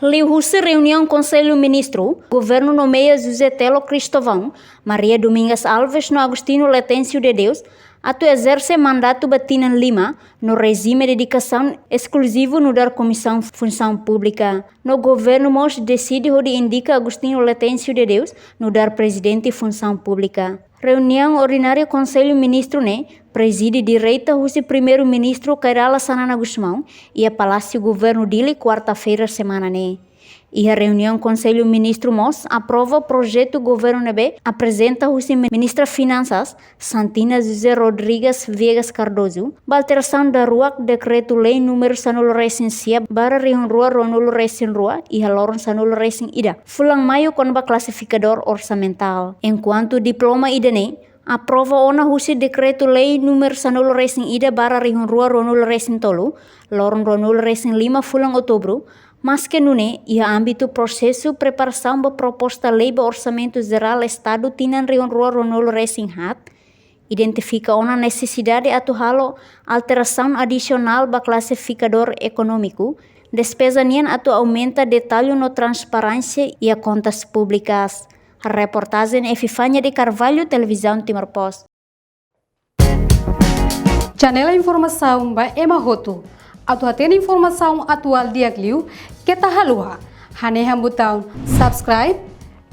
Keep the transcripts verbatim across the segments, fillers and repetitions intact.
Liuhusi reuniaun Konsellu Ministru, Governu nomeia José Telo Cristóvão, Maria Domingas Alves no Agostinho Letêncio de Deus atu ezerse mandatu ba tinan lima, no rejime dedikasaun eskluzivu nu'udar Komisaun Funsaun Públika. No Governu mós deside hodi indika Agostinho Letêncio de Deus nu'udar Prezidente Funsaun Públika. Reuniaun ordinária Konsellu Ministru ne'e prezide direta husi Primeiru-Ministru Kay Rala Xanana Gusmão iha Palásiu Governu Dili, kuarta-feira semana ne'e. Iha reuniaun Konsellu Ministru mós aprova projetu governu ne'ebé aprezenta husi Ministra Finansas, Santina José Rodrigues Viegas Cardoso, ba alterasaun daruak Dekretu-Lei númeru sanulu-resin-sia barra rihun rua ruanulu-resin-rua, iha loron sanulu-resin-ida fulan Maiu, kona-ba klasifikadór orsamentál. Enkuantu diploma ida-ne'e aprova ona husi Dekretu-Lei númeru sanulu-resin-ida barra rihun rua ruanulu-resin-tolu, loron ruanulu-resin-lima fulan Outubru, maske nune'e iha ámbitu prosesu preparasaun ba proposta lei ba Orsamentu Jerál Estadu tinan rihun rua ruanulu-resin-haat, identifika ona nesesidade atu halo alterasaun adisionál ba klasifikadór ekonómiku despeza nian atu aumenta detallu no transparénsia iha kontas públikas. Reportajen Epifania de Carvalho, Televizaun Timor Post. Janela informasaun ba ema hotu. Atu hatene informasaun atuál di'ak liu, keta haluha hanehan butaun subscribe,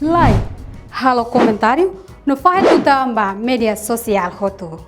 like, halo komentáriu, no fahe tutan ba média sosiál hotu.